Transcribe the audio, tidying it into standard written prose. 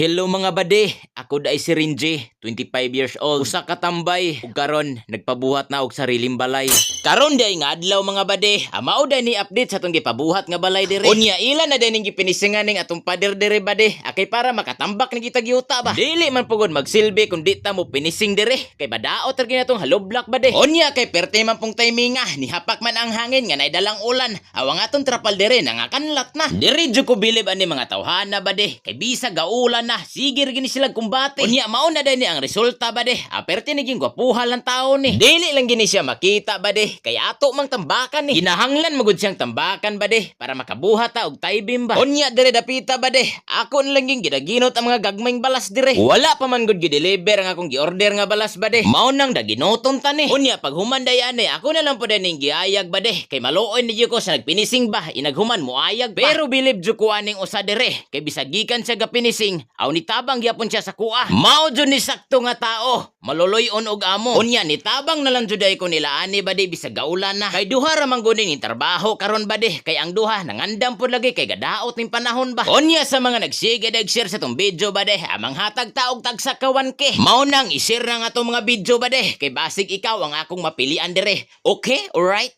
Hello, mga bade, ako diay si Rinji, 25 years old. Usa ka tambay ug karon nagpabuhat na og sariling balay. Karon diay nga adlaw, mga bade, mao diay ni update sa atong gipabuhat nga balay dire. Unya ila na diay ning gipinisingan ning atong pader dire, bade, akay para makatambak ni kita yuta ba. Dili man pugod magsilbi kung di ta mo pinising dire, kay badaot ra gyud atong hollow block, bade. Unya kay perte man pong timing nga, nihapak man ang hangin nga naidalang ulan. Awang atong trapal dire nangakanlat na. Dire jud ko bilib ani mga tawhana, bade, kay bisag gaulan na, sige ra gini sila kumbate. Unya mao na ni ang resulta, bade. Aperte naging gwapuha lang tao ni. Dili lang gini siya makita, bade, kay ato mang tambakan ni. Ginahanglan magud siyang tambakan, bade, para makabuhat ta og tie-beam ba. Unya dire dapita, bade, ako na lang ging gidaginot ang mga gagmayng balas dire. Wala pa man gud gi-deliver ang akong gi-order nga balas, bade. Mao nang daginoton ta ni. Unya pag human day ani, ako na lang pud ning giayag, bade, kay maluoy ni ko sa nagpinising ba, inaghuman mo ayag pa. Pero bilib jud ko aning usa dire, kay bisag gikan siya gapinising, aw nitabang gyapon siya sa kuha. Mao jud ni sakto nga tao, maluloy-on og amo. Unya nitabang na lang jud ay ko nila ani, bade, bisag gaulan na. Kay duha ra man gud ning trabaho karon, bade, kay ang duha nangandam pud lagi kay gadaot ning panahon ba. Unya sa mga nagsige dag share sa tong video, bade, amang hatag ta og tagsa ka 1K. Mao nang i-share na nga tong mga video, bade, kay basig ikaw ang akong mapilian dire. Okay, alright?